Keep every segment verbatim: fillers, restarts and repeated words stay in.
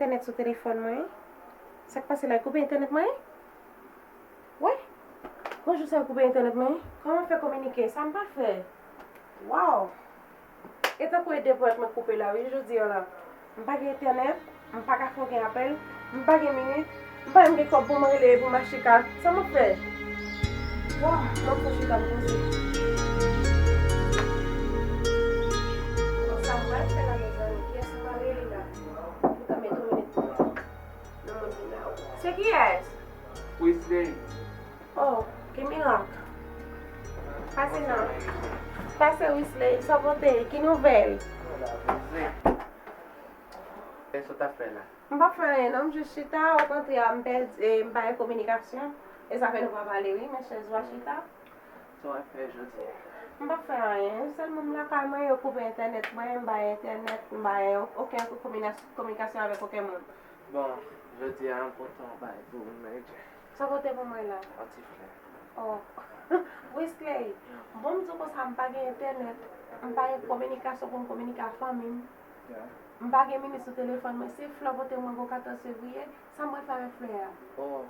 Entènèt sou telefòn mwen. Sa k pase la? Yo koupe entènèt mwen? Wi. Gon jou sa yo koupe entènèt mwen? Kòman fè kominike? Sa m pa fè? Waw! E tankou e de pwèt mwen koupe la wi, jodi a la. M pa gen entènèt, m pa ka fè okenn apèl, m pa gen minit, m pa menm gen kòb pou mwen rele pou m achte kat. Sa m ap fè? Waw, m ap fè chita m poze. Bon, sa m pral fè la, mezanmi? Kiyès m pral rele la? Pou ta mete yon minit pou mwen. Nan moun vin la. Se kiyès? Wesley. Oh, ki mirak. Pase non. Pase Wesley, sa w pote? Ki nouvèl? Wesley. Kiyès ou t ap fè la? M p ap fè anyen non, m jis chita, okontrè, m pèdi, e, m pa gen kominikasyon. E sa fè nou pa pale wi, men chèz ou a chita. Sa w ap fè jodi a? M p ap fè anyen, sèlman m lakay mwen, yo koupe entènèt mwen, m pa gen entènèt, m pa gen okenn kominas-, kominikasyon avèk okenn moun. Bon, jodi a m pote yon bagay pou ou, men Sa w pote pou mwen la? Yon ti flè. Oh. Wesley, bon m di w konsa m pa gen entènèt, m pa gen kominikasyon pou m kominike ak fanmi m. M pa gen minit sou telefòn mwen, se flè w pote mwen pou katòz fevriye, sa m pral fè avèk flè a? Oh,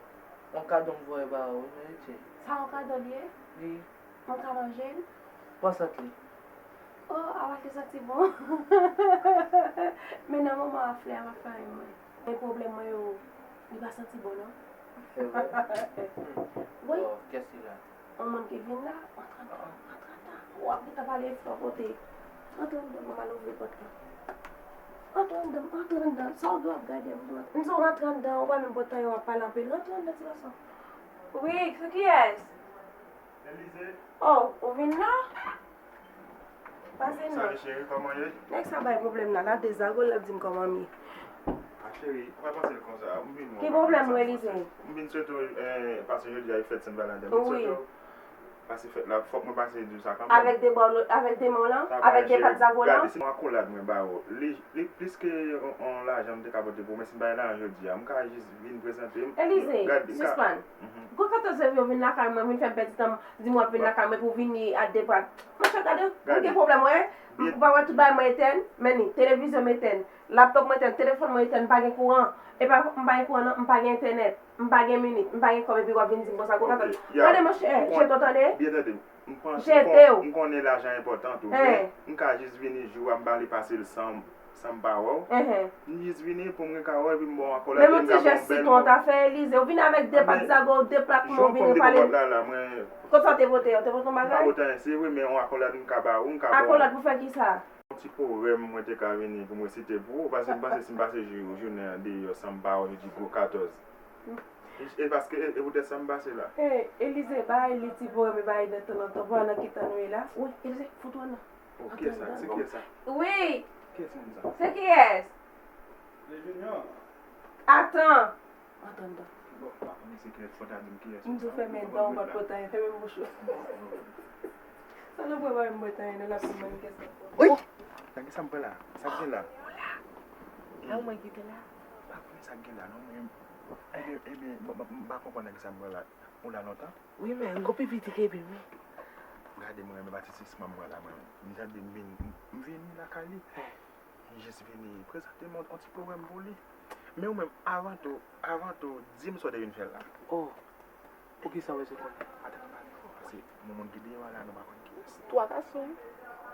yon kado m voye ba ou, wi, Maritye. Sa yon kado l ye? Wi. Mwen ka manje l? Pran sant li. Oh, a pa te santi bon. Men nan moman a flè a pa fè anyen mwen. Men pwoblèm mwen yo, li pa santi bon non. Se vre? Wi. Oh, kiyès ki la? Yon moun ki vin la, antre anndan, antre anndan. W ap gentan pale flè w pote. Antre anndan, mwen m al ouvri pòt la. Antre anndan, antre anndan. Sa w gen w ap gade m? M di w rantre anndan, ou pa menm pran tan w ap pale anpil. Rantre anndan, ti gason. Wi, se kiyès? Elize. Oh, ou vin la? Pase non. Salut cheri, kòman ye? Nèg sa bay pwoblèm la, la dezago l ap di m kòman m ye. A cheri, ou pa panse l konsa, m vin wè w. Ki pwoblèm ou, Elize? M vin swete w, eh, pase jodi a e fèt Sen Valanten. M vin swete w pase fèt la, fòk mwen pase di w sa kanmenm. Avèk de bò, avèk de men w lan, avèk de pat zago w lan. Gade, se yon akolad mwen ba ou. Li, li plis ke yon, yon lajan m te ka pote pou ou, men si m pa gen lajan jodi a, m ka jis vin prezante m. Elize, sispann. Gon katòz fevriye w vin lakay mwen, vin fè m pèdi tan m, di m w ap vin lakay mwen pou w vini a de pat. Monchè, gade, ou gen pwoblèm, wè. Ou pa wè tout bagay mwen etèn? Men ni, televizyon m etèn, laptòp mwen etèn, telefòn mwen etèn, m pa gen kouran. E pa, m pa gen kouran non, m pa gen entènèt, m pa gen minit, m pa gen kòb, epi w ap vin di m konsa, gon katòz. Gade, monchè, jete w, tande. Byen tande. M panse, m konnen lajan enpòtan tou, men m ka jis vini jou a, m pale pase l san, san m pa wè w. M jis vini pou m gen ka wè w, epi m ba w akòlad, epi m ka ba w yon bèl mo. Men yon ti jès sitwon w ta fè, Elize. Ou vini avèk de pat zago, de plat men, ou vini pale m. Kot sa w te pote? Ou te pote yon bagay? M pa pote anyen, se vre, men yon akòlad m ka ba ou, m ka ba w. Akòlad pou fè kisa? Yon ti powèm mwen te ka vini pou m resite pou ou, paske m panse si m pase jou, jounen an deyò san m pa wè w, jodi gwo katòz. E, e paske, e, e poutèt sa m pase la. E, Elize, bay li ti powèm, e bay nan tan an tan, pandan ki tan nou ye la. Wi, Elize, fout ou anndan. Oh, kiyès sa? Se kiyès sa? Wi. Kiyès moun sa? Se kiyès? Se Junior. Atan. Antre anndan. Bon, m pa konnen se kiyès, fò w ta di m kiyès. M di w fèmen dan w, ou pa t pote anyen, fèmen bouch ou. Sa nan pran pa menm pote anyen, nan l ap vin ban m kiyès la. Wi! Sa ki sa m pran la? Sa k gen la? Ou la? A ou mwen ki te la? M pa konnen sa k gen la non, mwen. Ebyen, ebyen, m, m, m pa konprann nan ki sa m pran la. Ou la lontan? Wi, men gwo pipi te kenbe m wi. Gade, mwen renmen pati sispann m pran la, mwen. M ta di m vin, m vini lakay li. M jis vini prezante m yon ti powèm pou li. Men ou menm, avan tou, avan tou, di m sa w te vin fè la. Oh, poukisa w bezwen konnen? Ata m pale fò, paske moun, moun ki deyò a la, nou pa konn kiyès. Twa gason wi.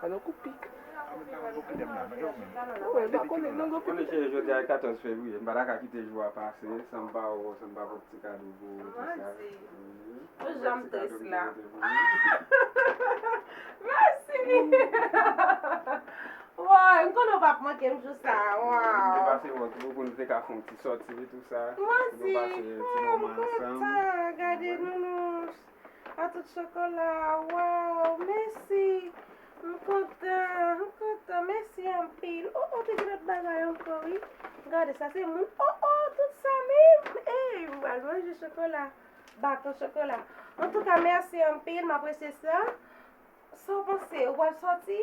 Sa nan kou pik. A, men pa konn okipe m la, non, e ou menm? Ou menm pa konnen non, gwo pipi. Mesye, jodi a e katòz fevriye, m pa ta ka kite jou a pase san m pa wè w, san m pa pot ti kado pou ou, tout sa. Ou janm tris la. Mèsi. Woy, m konnen w p ap manke m jou sa a. Waw. Nou te pase wòt pou nou te ka fè yon ti sòti, tout sa. Pou nou pase ti moman ansanm. Gade Nounous. A tout chokola. Waw, mèsi. M kontan, m kontan. Mèsi anpil. Oh, oh, te gen lòt bagay ankò, wi. Gade sa, se moun. Oh, oh, tout sa menm. Ey, m pral manje chokola. Baton chokola. Antouka, mèsi anpil, m apresye sa. Sa w panse? Ou pral sòti?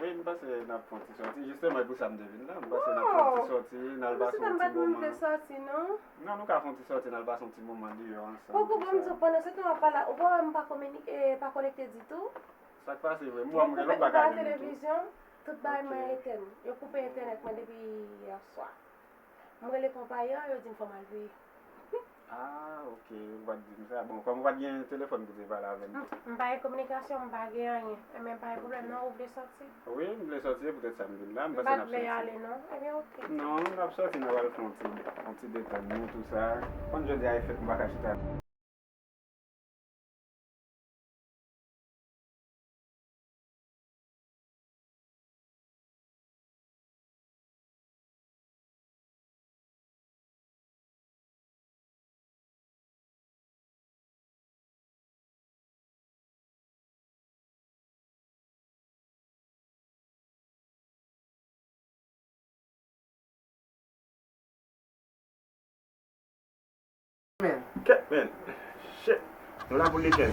Wi, m panse n ap fè yon ti sòti. Jisteman, e pou sa m te vin la. M panse n ap fè yon ti sòti, n al pase yon ti moman. Mwen pa t menm vle sòti, non. Non, nou ka fè yon ti sòti, n al pase yon ti moman deyò ansanm. Poko ban m di w, pandan se tan w ap pale, ou pa wè m pa kominike, pa konekte ditou? Sa k pase vre? M wè m gen lòt bagay menm tou. Yo koupe, yo koupe televizyon, tout bagay mwen etèn. Yo koupe entènèt mwen depi yè swa. M rele konpayi an, yo di m fò m al peye. Ah, ok, ou pa t di m sa. Bon, kòm ou pa t gen telefòn pou te pale avè m. M, m pa gen kominikasyon, m pa gen anyen. Enben, pa gen pwoblèm, non, ou vle sòti? Wi, m vle sòti, se poutèt sa m vin la. M panse n ap sòti. M pa t vle ale, non. Enben, ok. Non, n ap sòti, n ap al fè yon ti, yon ti detann nou, tou sa. Konn jodi a e fèt, m pa ka chita. Kèt, men. Shit. Nou la pou lekel?